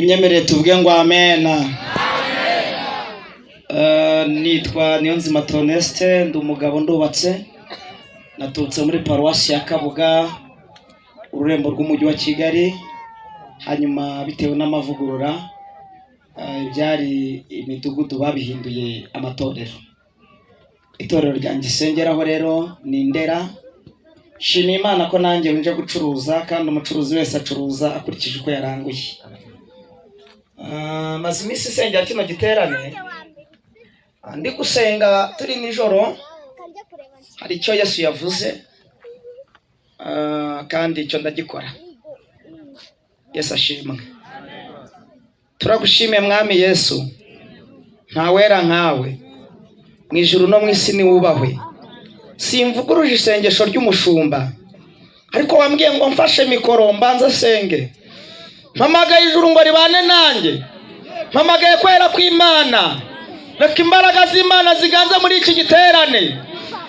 Unyemereye tuvuge ngo amena. Nitwa Niyonzima Toneste, ndi umugabo, ndubatse, naturutse muri paruwasi ya Kabuga, ururembo rw'umujyi wa Kigali. Hanyuma bitewe n'amavugurura, ibyari imidugudu babihinduye amatorero. Itorero ryanjye isengeraho rero ni Ndera. Shima Imana ko nanjye nje gucuruza, kandi umucuruzi wese acuruza akurikije uko yaranguye. Maze iminsi isengera kino giterane. Ndi gusenga turi nijoro, hari icyo Yesu yavuze, kandi icyo ndagikora. Yesu ashimwe. Turagushimiye Mwami Yesu, ntawera nkawe mu ijuru no mu isi, niwubahwe. Simvuguruje isengesho ry'umushumba, ariko wambwiye ngo mfashe mikoro mbanze senge. Mpamagaye ijuru ngo ribane nanjye, mpamagaye kwera kw'Imana. Reka imbaraga z'Imana ziganze muri iki giterane.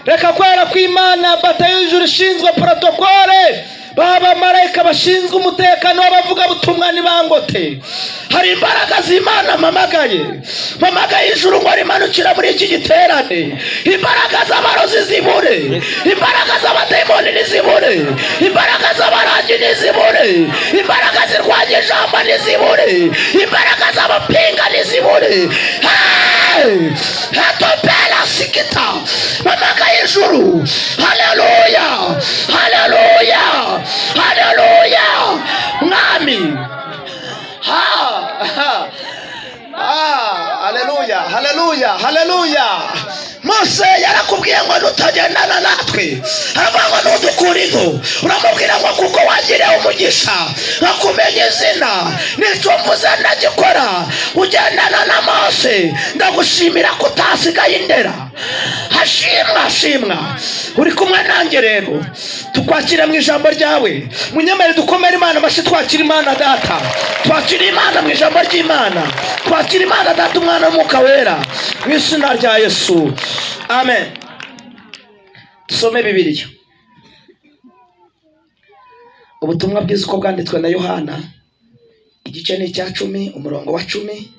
Reka kwera kw'Imana, batayo y'ijuru ishinzwe protokole, b'abamarayika bashinzwe umutekano w'abavugabutumwa nibangote. Hari imbaraga z'Imana mpamagaye, mpamagaye ijuru ngo rimanukira muri iki giterane. Imbaraga z'abarozi zibure, imbaraga z'abadayimoni nizibure, imbaraga z'abarangi nizibure, imbaraga zirwanya ijambo nizibure, imbaraga z'abapinga nizibure. Hey! Hatopela sikita, mpamagaye ijuru. Haleluya, haleluya, haleluya, Mwami. Ha ha. Ah, haleluya, haleluya, haleluya. Mose yarakubwiye ngo nutagendana natwe, aravuga ngo nudukura ingo. Uramubwira ngo kuko wagiriye umugisha nkakumenya izina, n'icyo mvuze ndagikora. Ugendana na Mose, ndagushimira ko utasigaye Indera. Hashimwa, hashimwa, uri kumwe nanjye. Rero tukwakira mu ijambo ryawe. Munyemere dukomere Imana amashyi, twakira Imana Data, twakira Imana mu ijambo ry'Imana, twakira Imana Data, Umwana w'Umwuka Wera, mu izina rya Yesu, amen. Dusome Bibiliya, ubutumwa bwiza uko bwanditswe na Yohana, igice ni icya 10, umurongo wa 10.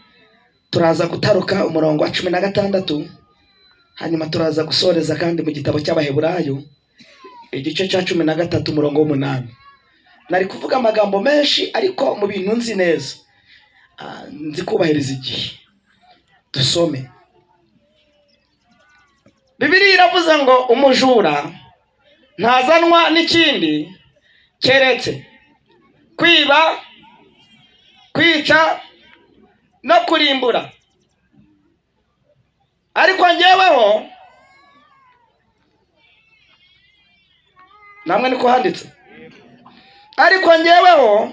Turaza gutaruka umurongo wa 16, hanyuma turaza gusoreza kandi mu gitabo cy'Abaheburayo, igice cya 13, umurongo w'8. Nari kuvuga amagambo menshi, ariko mu bintu nzi neza, nzi kubahiriza igihe. Dusome Bibiliya. Iravuze ngo umujura ntazanwa n'ikindi keretse kwiba, kwica no kurimbura, ariko njyeweho, namwe niko handitse, ariko njyeweho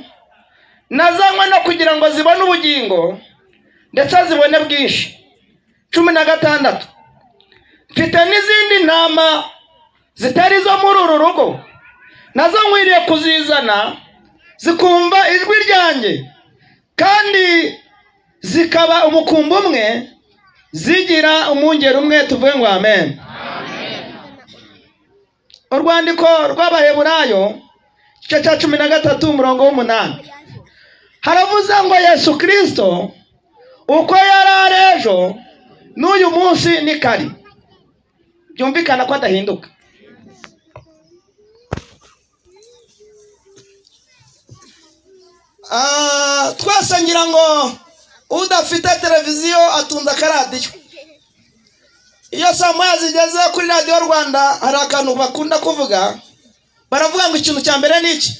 nazanywe no kugira ngo zibone ubugingo, ndetse zibone bwinshi. 16: mfite n'izindi ntama zitari izo muri uru rugo, nazo nkwiriye kuzizana, zikumva ijwi ryanjye, kandi zikaba umukumbi umwe, zigira umwungeri umwe. Tuvuge ngo amen. Urwandiko rw'Abaheburayo, igice cya 13, umurongo w'8, haravuze ngo Yesu Kirisito uko yari ari ejo n'uyu munsi ni kari. Byumvikana ko adahinduka. Twese ngira ngo udafite televiziyo atunze akaradiyo. Iyo saa moya zigeze kuri Radiyo Rwanda, hari akantu bakunda kuvuga. Baravuga ngo ikintu cya mbere ni iki?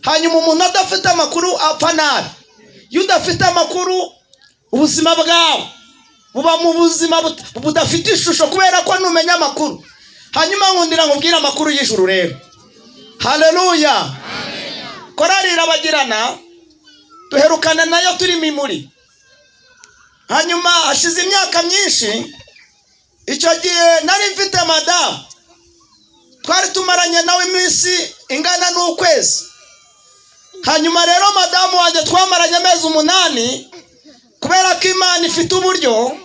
Hanyuma umuntu adafite amakuru apfa nabi. Iyo udafite amakuru, ubuzima bwawe buba mu buzima budafite ishusho, kubera ko numenya amakuru. Hanyuma nkundira nkubwire amakuru y'ijuru rero. Haleluya. Korali Irabagirana duherukana nayo turi Mimuri, hanyuma hashize imyaka myinshi. Icyo gihe nari mfite madamu, twari tumaranye nawe iminsi ingana n'ukwezi. Hanyuma rero madamu wanjye twamaranye amezi 8, kubera ko Imana ifite uburyo,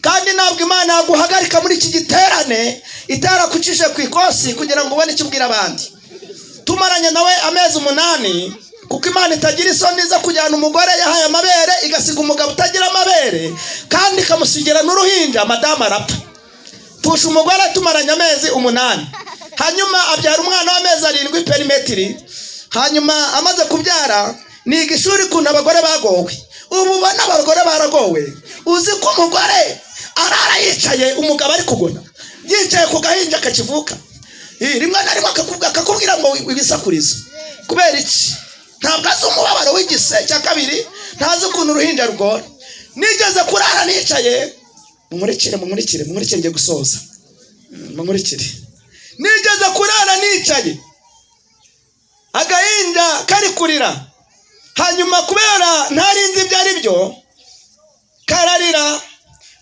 kandi ntabwo Imana yaguhagarika muri iki giterane itarakucishije ku ikosi kugira ngo ubone icyo ubwira abandi. Tumaranye nawe amezi 8. Kuko Imana itagira isoni zo kujyana umugore yahaye amabere, igasiga umugabo utagira amabere, kandi ikamusigira n'uruhinja. Madamu arapfa, pfusha umugore tumaranye amezi 8, hanyuma abyara umwana w'amezi 7 perimetiri. Hanyuma amaze kubyara, niga ishuri ukuntu abagore bagowe. Ubu ubona abagore baragowe. Uzi ko umugore arara yicaye, umugabo ari kugona, yicaye ku gahinja kakivuka? Rimwe na rimwe akakubwira ngo ibisakurizo. Kubera iki? Ntabwo azi umubabaro w'igise cya kabiri, ntazi ukuntu uruhinja rugora. Nigeze kurara nicaye. Munkurikire, munkurikire, munkurikire, ngiye gusoza. Munkurikire. Nigeze kurara nicaye, agahinja kari kurira. Hanyuma kubera ntari nzi ibyo ari byo, kararira.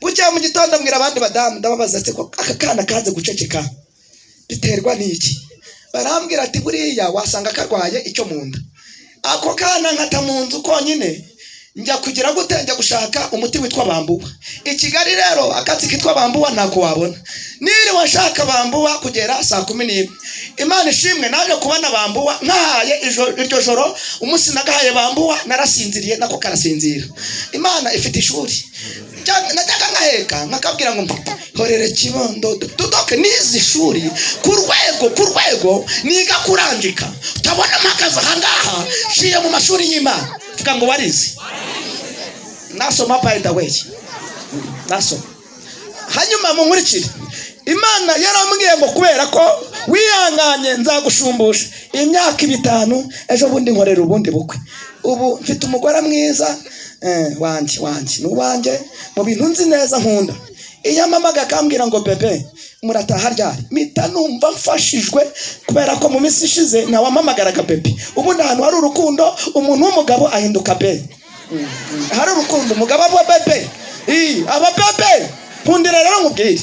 Bukeye mu gitondo mbwira abandi badamu, ndababaza ati: "Ko aka kana kanze guceceka, biterwa n'iki?" Barambwira ati: "Buriya wasanga karwaye icyo mu nda." Ako kana nkata mu nzu konyine, njya kugira gute? Njya gushaka umuti witwa bambuwa i Kigali. Rero akatsi kitwa bambuwa ntako wabona. Niriwe nshaka bambuwa kugera saa 11. Imana ishimwe, naje kubona bambuwa nkahaye iryo joro. Umunsi nagahaye bambuwa narasinziriye, nako karasinzira. Imana ifite ishuri. Najyaga nkaheka, nkakabwira ngo: "Horere kibondo tudoke." Nize ishuri ku rwego niga kurangika. Utabona mpagaze ahangaha, nciye mu mashuri y'Imana. Vuga ngo warize. Nasoma, by the way, nasoma. Hanyuma munkurikire. Imana yarambwiye ngo: "Kubera ko wihanganye, nzagushumbusha imyaka 5." Ejo bundi nkorera ubundi bukwe. Ubu mfite umugore mwiza, wanjye, wanjye ni uwanjye. Mu bintu nzi neza nkunda, iyo amamaga akambwira ngo: "Bébé, murataha ryari?" mpita numva mfashijwe, kubera ko mu minsi ishize ntawamamagaraga bébé. Ubundi ahantu hari urukundo, umuntu w'umugabo ahinduka be. Hari urukundo, umugabo aba bébé. Aba bébé. Nkundira rero nkubwire,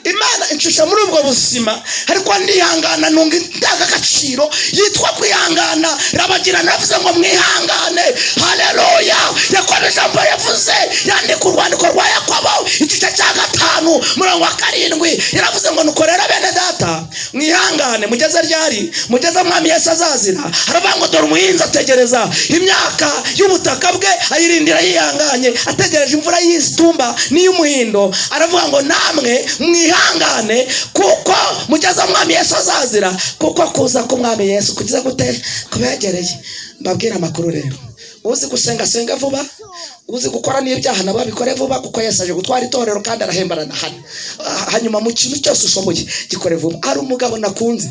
Imana incisha muri ubwo buzima, ariko ndihangana, nunga indangagaciro yitwa kwihangana. Rabagirana yavuze ngo mwihangane. Haleluya! Yakobo ijambo yavuze, yandika urwandiko rwa Yakobo igice cya 5, murongo wa 7, yaravuze ngo: "Nuko rero bene data, mwihangane." Mugeze ryari? Mugeze Mwami Yesu azazira. Haravuga ngo: "Dore umuhinzi ategereza imyaka y'ubutaka bwe, ayirindira yihanganye, ategereje imvura y'itumba n'iy'umuhindo." Aravuga ngo: "Namwe mwihangane, kuko mugeze Mwami Yesu azazira, kuko kuza k'Umwami Yesu kugeza gute? Kubegereye." Mbabwire amakuru rero: uzi gusenga senga vuba, uzi gukora n'ibyaha nabo abikore vuba, kuko Yesu aje gutwara itorero kandi arahembarana hano. Hanyuma mu kintu cyose ushoboye gikore vuba. Hari umugabo nakunze,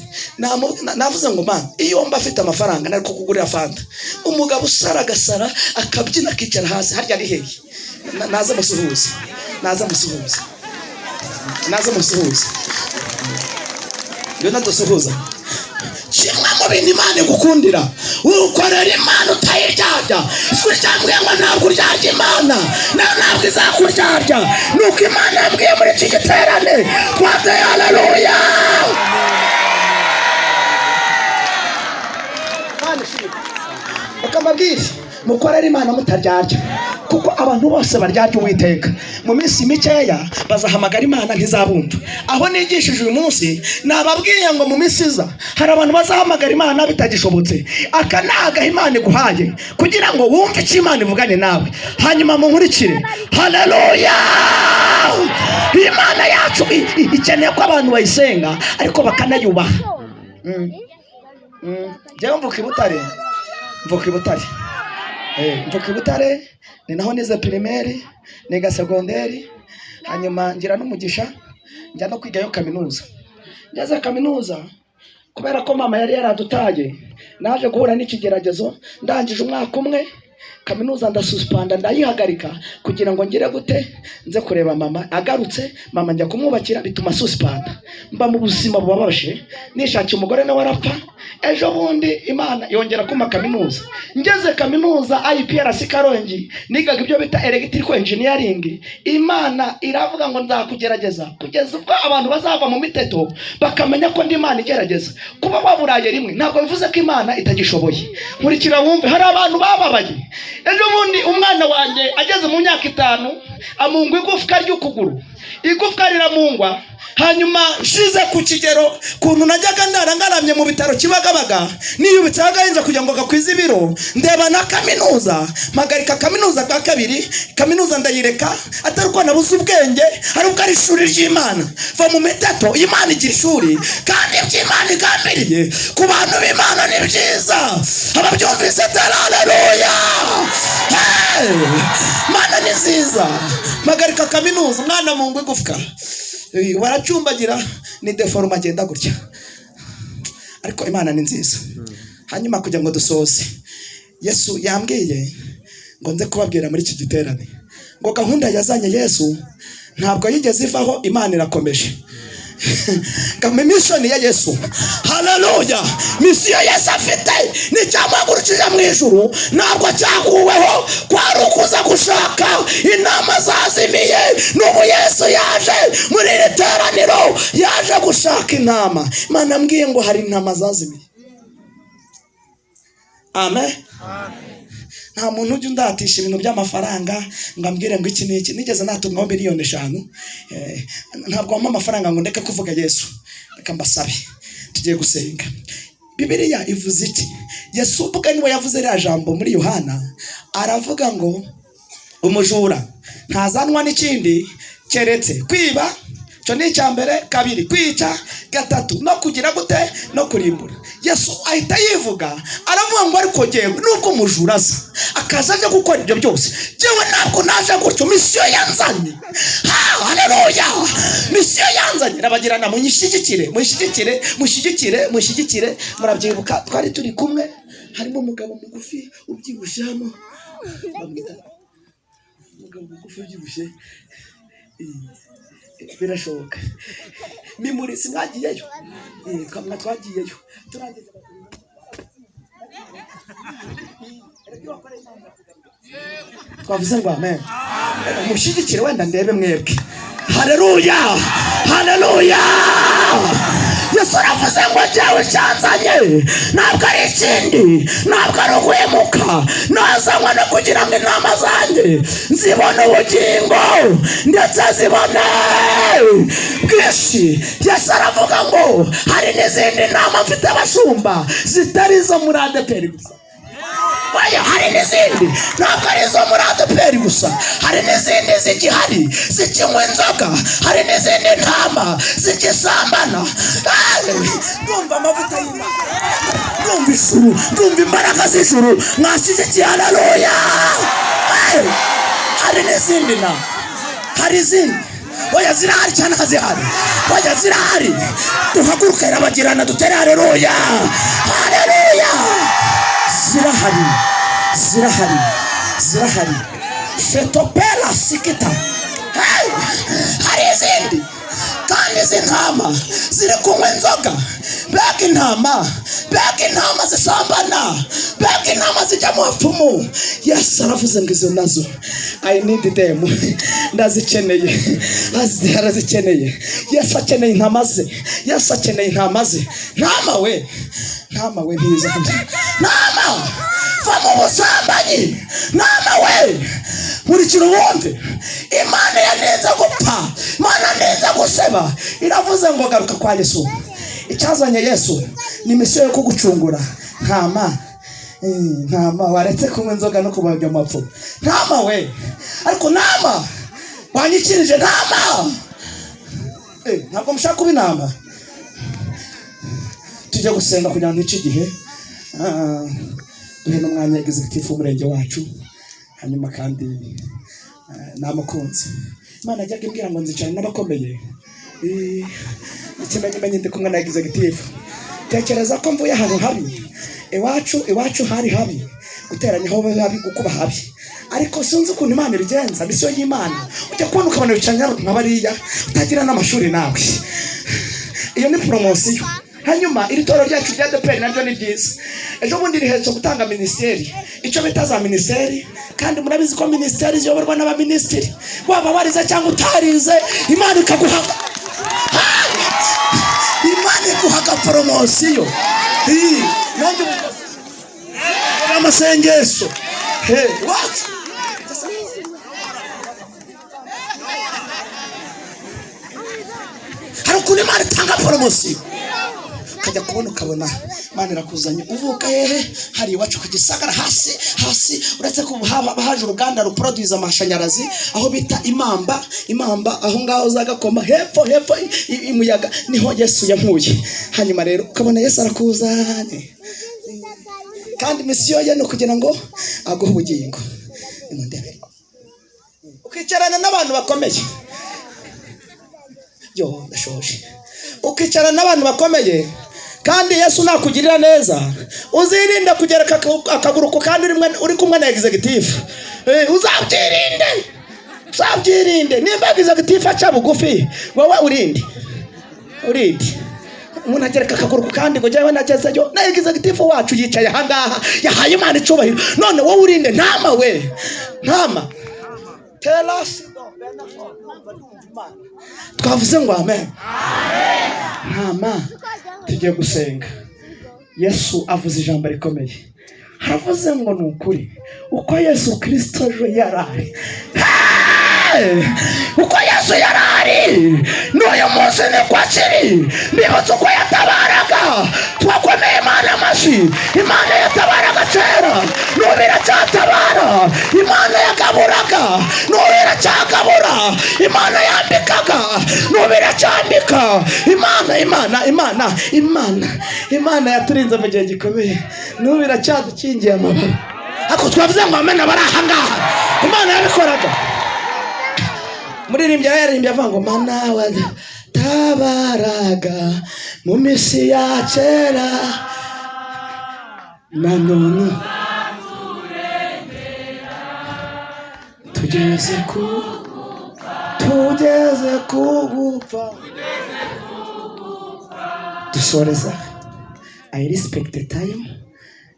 navuze ngo: "Man, iyo mba afite amafaranga nari kukugurira fanta." Umugabo usara, agasara, akabyina, akicara hasi. Harya ari hehe? Naze musuhuze, naze musuhuze, naze musuhuze. Ngwino dusuhuza. Kimwe mu bintu Imana igukundira, ukorera Imana utayiryarya. Ijwi ryambwiye ngo ntabwo uryarya Imana, nayo ntabwo izakuryarya. Nuko Imana yambwiye muri iki giterane twateye. Haleluya! Imana ishimwe. Reka mbabwire, mukorere Imana mutaryarya, kuko abantu bose baryarya Uwiteka, mu minsi mikeya bazahamagara Imana ntizabumva. Aho nigishije uyu munsi, nababwiye ngo mu minsi iza hari abantu bazahamagara Imana bitagishobotse. Aka ni agaha Imana iguhaye kugira ngo wumve icyo Imana ivuganye nawe. Hanyuma munkurikire. Haleluya! Imana yacu ikeneye ko abantu bayisenga, ariko bakanayubaha. Njyewe mvuka i Butare, mvuka i Butare. Mvuka i Butare, ni naho nize primaire, niga secondaire, hanyuma ngira n'umugisha njya no kwigayo kaminuza. Ngeze kaminuza, kubera ko mama yari yaradutaye, naje guhura n'ikigeragezo. Ndangije umwaka umwe kaminuza, ndasuspenda, ndayihagarika kugira ngo ngire gute? Nze kureba mama. Agarutse mama, njya kumwubakira, bituma suspenda. Mba mu buzima bubabaje, nishakiye umugore nawe arapfa. Ejo bundi Imana yongera kumpa kaminuza. Ngeze kaminuza IPRC Karongi, nigaga ibyo bita electrical engineering. Imana iravuga ngo: "Nzakugerageza kugeza ubwo abantu bazava mu miteto, bakamenya ko ndi Imana igerageza." Kuba waburaye rimwe ntabwo bivuze ko Imana itagishoboye. Nkurikira wumve, hari abantu bababaye. Ejo bundi umwana wanjye ageze mu myaka 5 amungwa igufwa ry'ukuguru, igufwa riramungwa. Hanyuma nshize ku kigero kuntu najyaga ndara ngaramye mu bitaro Kibagabaga, niyubitseho agahinja kugira ngo gakwize ibiro, ndeba na kaminuza, mpagarika kaminuza bwa kabiri. Kaminuza ndayireka, atari uko nabuze ubwenge, ari ubwo ari ishuri ry'Imana. Va mu miteto, Imana igira ishuri, kandi ibyo Imana igambiriye ku bantu b'Imana ni byiza. Ababyumvise tera haleluya. Hey! Imana ni nziza. Mpagarika kaminuza, umwana mu ngo igufwa baracumbagira, ni déformé, agenda gutya, ariko Imana ni nziza. Hanyuma kugira ngo dusoze, Yesu yambwiye ngo nze kubabwira muri iki giterane ngo gahunda yazanye Yesu ntabwo yigeze ivaho. Imana irakomeje mission ya Yesu. Haleluya! Mission Yesu afite n'icyamuhagurukije mu ijuru ntabwo cyakuweho, kwari ukuza gushaka intama zazimiye. N'ubu Yesu yaje muri iri teraniro, yaje gushaka intama. Imana ambwiye ngo hari intama zazimiye. Amen. Nta muntu ujya undatisha ibintu by'amafaranga ngo ambwire ngo iki n'iki. Nigeze natungaho miliyoni 5. Ntabwo wampa amafaranga ngo ndeke kuvuga Yesu. Reka mbasabe, tugiye gusenga. Bibiliya ivuze iki? Yesu ubwe niwe yavuze ririya jambo muri Yohana, aravuga ngo umujura ntazanwa n'ikindi keretse kwiba. Icyo ni icya mbere. Kabiri, kwica. Gatatu, no kugira gute? No kurimbura. Yesu ahita yivuga, aravuga ngo ariko jyewe, nubwo umujura aza akaza aje gukora ibyo byose, jyewe ntabwo naje gutyo. Mission yanzanye, ha, haleluya, mission yanzanye. Rabagirana, munyishyigikire, mushyigikire, mushyigikire, mushyigikire. Murabyibuka, twari turi kumwe, harimo umugabo mugufi ubyibushye hano, bamwita umugabo mugufi ubyibushye. Birashoboka mimuri simwagiyeyo? Twamwa twagiyeyo, turangiza. Twavuze ngo amen. Mushyigikire wenda ndebe mwebwe. Haleluya, haleluya! Yesu aravuze ngo jyewe icyanzanye ntabwo ari ikindi, ntabwo ari uguhemuka, nazanywe no kugira ngo intama zanjye zibone ubugingo, ndetse zibone bwinshi. Yesu aravuga ngo hari n'izindi ntama mfite, abashumba, zitari izo muri ADEPR gusa. Oya, hari n'izindi, ntabwo ari izo muri ADEPR gusa. Hari n'izindi zigihari zikinywa inzoga, hari n'izindi ntama zigisambana. Ndumva amavuta y'Imana, ndumva ijuru, ndumva imbaraga z'ijuru. Mwashyigikiye haleluya. Hari n'izindi ntama, hari izindi. Oya, zirahari cyane, hazihari. Oya, zirahari. Duhaguruke, Rabagirana, dutere haleluya, haleluya! Zirahari, zirahari, zirahari. Shetopela sikita. Hey! Hari izindi kandi izi ntama ziri kunywa inzoga. Mbega intama, mbega intama zisambana, mbega intama zijya mu bapfumu! Yesu aravuze ngo izo nazo I need them, ndazikeneye. Arazikeneye. Yesu akeneye intama ze. Yesu akeneye intama ze. Ntama we, ntama we, ntiza, ntama, va mu busambanyi. Ntama we, nkurikira ubundi. Imana yanenze gupfa, Imana neza guseba, iravuze ngo garuka kwa Yesu. Icyazanye Yesu ni mission yo kugucungura. Ntama, ntama, waretse kunywa inzoga no kubajya mu mapfu. Ntama we, ariko ntama wanyikirije, ntama. Ntabwo mushaka kuba intama. Tujye gusenga kugira ngo nice igihe. Duhe n'umwanya executive w'umurenge wacu. Hanyuma kandi namukunze. Imana ajyaga imbwira ngo nzicarana n'abakomeye. Ikimenyimenyi ndi kumwe na executive. Tekereza ko mvuye ahantu habi iwacu. Iwacu hari habi, guteranya aho habi, gukuba habi, ariko sinzi ukuntu Imana ibigenza. Mission y'Imana, ujya kubona ukabona wicaranye n'abantu nka bariya utagira n'amashuri nawe. Iyo ni promotion. Hanyuma iri torero ryacu rya ADEPR naryo ni ryiza. Ejo bundi riherutse gutanga minisiteri, icyo bita za minisiteri, kandi murabizi ko minisiteri ziyoborwa n'abaminisitiri, waba warize cyangwa utarize. Imana ikaguha, Imana iguhaga promotion. Nanjye amasengesho. Hey, what? Hari ukuntu Imana itanga poromosiyo, ukajya kubona ukabona Imana irakuzanye. Uvuka hehe? Hari iwacu ku Gisagara, hasi hasi, uretse ko haba haje uruganda ruproduza amashanyarazi, aho bita Imamba, Imamba aho ngaho za Gakoma, hepfo hepfo imuyaga, niho Yesu yankuye. Hanyuma rero ukabona Yesu arakuzanye, kandi misiyo ye ni ukugira ngo aguhe ubugingo. Nimundebe, ukicarana n'abantu bakomeye. Yo, ndashoje. Ukicarana n'abantu bakomeye, kandi Yesu nakugirira neza, uzirinde kugereka akaguru ku kandi uri kumwe na executive. Uzabyirinde, uzabyirinde. Nimba executive aca bugufi, wowe urinde, urinde. Umuntu agereka akaguru ku kandi ngo jyewe nagezeyo, na executive wacu yicaye ahangaha, yahaye Imana icubahiro, none wowe urinde. Ntama we, ntama terasi, twavuze ngo amen. Ntama, tugiye gusenga. Yesu avuze ijambo rikomeye, haravuze ngo ni ukuri, uko Yesu Kirisito ejo yarari, Hey! Uko Yesu yarari n'uyu munsi niko akiri. Mbibutse uko yatabaraga, twakomeye Imana amashyi. Imana yatabaraga kera, n'ubu iracyatabara. Imana yagaburaga, n'ubu iracyagabura. Imana yambikaga, n'ubu iracyambika. Imana, Imana, Imana, Imana, Imana yaturinze mu gihe gikomeye, n'ubu iracyadukingiye amababa. Ariko twavuze ngo amen abari aha ngaha. Imana yabikoraga, muririmbyi yaririmbye avuga ngo mana watabaraga mu minsi ya kera, na none tugeze ku gupfa. Dusoreza, I respect the time.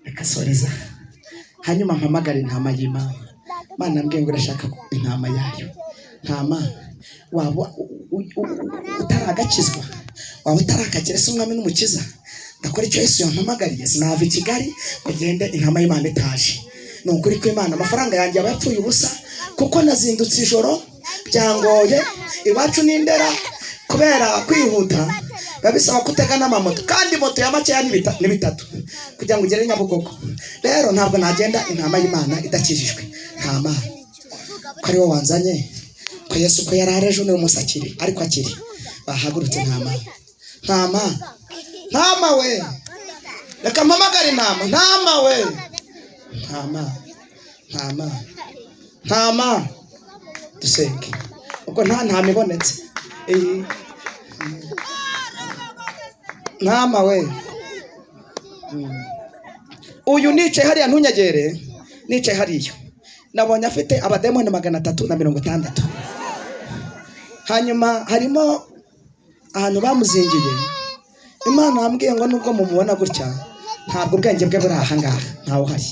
Reka soreza, hanyuma mpamagare intama y'Imana. Imana mbwiye ngo irashaka intama yayo. Ntama, waba utaragakizwa, waba utarakakira se umwami n'umukiza, ndakora icyo Yesu yampamagariye. Sinava i Kigali ngo ngende intama y'Imana itaje. Ni ukuri ko Imana, amafaranga yanjye aba yapfuye ubusa, kuko nazindutse ijoro, byangoye. Iwacu ni Ndera, kubera kwihuta biba bisaba kutega n'amamoto, kandi moto ya makeya ni 3 kugira ngo ugere Nyabugogo. Rero ntabwo nagenda intama y'Imana idakijijwe. Ntama, ko ari wowe wanzanye, ko Yesu ko yari ejo n'uyu munsi akiri, ariko akiri, bahagurutse. Ntama, ntama, ntama we, reka mpamagare intama. Ntama we, ntama, ntama, ntama, dusenge. Ubwo nta ntama ibonetse. Ntama we. Uyu nicaye hariya, ntunyegere, nicaye hariya, nabonye afite abadayimoni 360. Hanyuma harimo ahantu bamuzingiye. Imana yambwiye ngo nubwo mumubona gutya, ntabwo ubwenge bwe buri aha ngaha, ntawe uhari,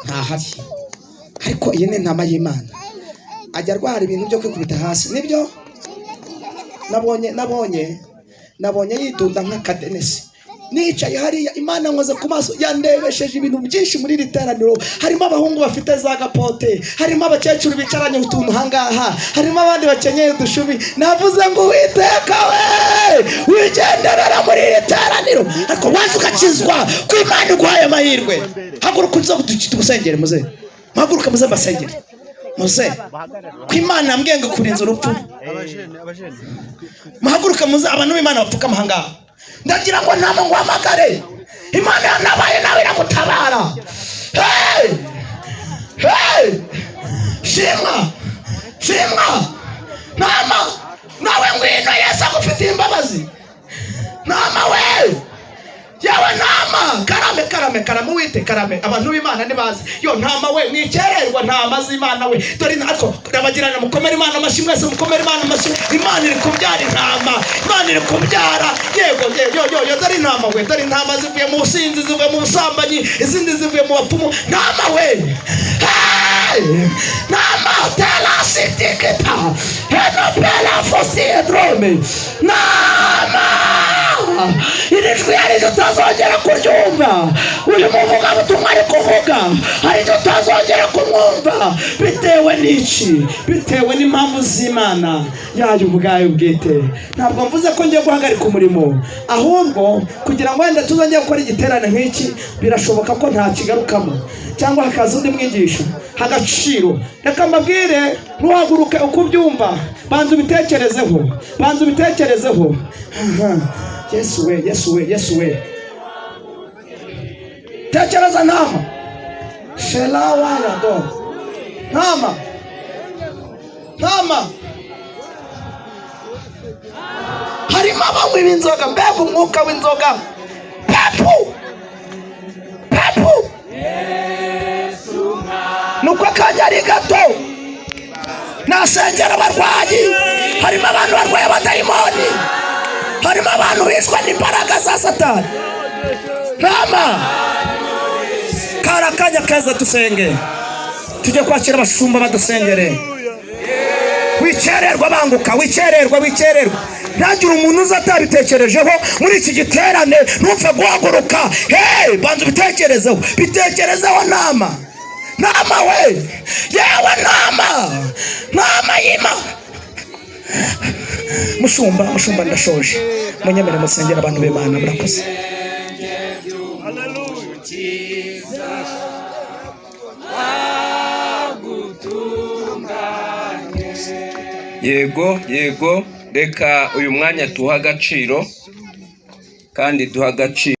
ntahari, ariko iyi ni intama y'Imana. Ajya arwara ibintu byo kwikubita hasi, nibyo nabonye, nabonye yidunda nk'akadenesi. Nicaye hariya, Imana nkoze ku maso, yandebesheje ibintu byinshi muri iri teraniro. Harimo abahungu bafite za gapote, harimo abakecuru bicaranye utuntu ahangaha, harimo abandi bakenyeye udushubi. Navuze ngo Uwiteka we, wigenderera muri iri teraniro, ariko waje ugakizwa, ko Imana iguhaye amahirwe. Haguruka uze tugusengere. Muze muhaguruke, muze mbasengere, muze, ko Imana yambwiye ngo kurinza urupfu. Muhaguruke muze, abantu b'Imana bapfukama ahangaha. Ndagira ngo ntabwo nguhamagare, Imana yanabaye nawe iragutabara. Hey! Hey! Shimwa, shimwa. Ntama nawe, ngwino, Yesu agufitiye imbabazi. Ntama we, yewe ntama, karame, karame, karame, wite karame. Abantu b'Imana ntibazi yo. Ntama we, mwikererwa. Ntama z'Imana we, dore natwo ndabagirana. Mukomere Imana amashyi mwese, mukomere Imana amashyi. Imana iri kubyara intama, Imana iri kubyara. Yego, yo yo yo, dore intama we, dore intama zivuye mu businzi, zivuye mu busambanyi, izindi zivuye mu bapfumu. Ntama we, hey! Ntama terasitikita henopela fosiedrome. Ntama. Iri jwi hari icyo utazongera kuryumva. Uyu muvugabutumwa ari kuvuga, hari icyo utazongera kumwumva. Bitewe n'iki? Bitewe n'impamvu z'Imana yayo ubwayo bwite. Ntabwo mvuze ko ngiye guhagarika umurimo, ahubwo kugira ngo wenda tuzongere gukora igiterane nk'iki, birashoboka ko ntakigarukamo cyangwa hakaza undi mwigisha. Agaciro, reka mbabwire, ntuhaguruke uko ubyumva, banza ubitekerezeho, banza ubitekerezeho. Aha. Yesu we, Yesu we, Yesu we! Tekereza, ntama shelawa do, ntama, ntama. Harimo abanywi b'inzoga. Mbega umwuka w'inzoga! Pepu pepu, nuko akanya ari gato, nasengera abarwayi. Harimo abantu barwaye abadayimoni, harimo abantu bishwe n'imbaraga za Satani. Ntama, kari akanya keza, dusenge, tujye kwakira abashumba badusengere. Wikererwa, banguka, wikererwa, wikererwa. Ntagire umuntu uza atabitekerejeho muri iki giterane. Ntupfe guhaguruka. Hey, banza ubitekerezeho, bitekerezeho. Nama, nama we, yewe nama, nama yima. Mushumba, mushumba, ndashoje, munyemere musengera abantu b'Imana. Murakoze. Yego, yego, reka uyu mwanya tuha agaciro kandi duha agaciro.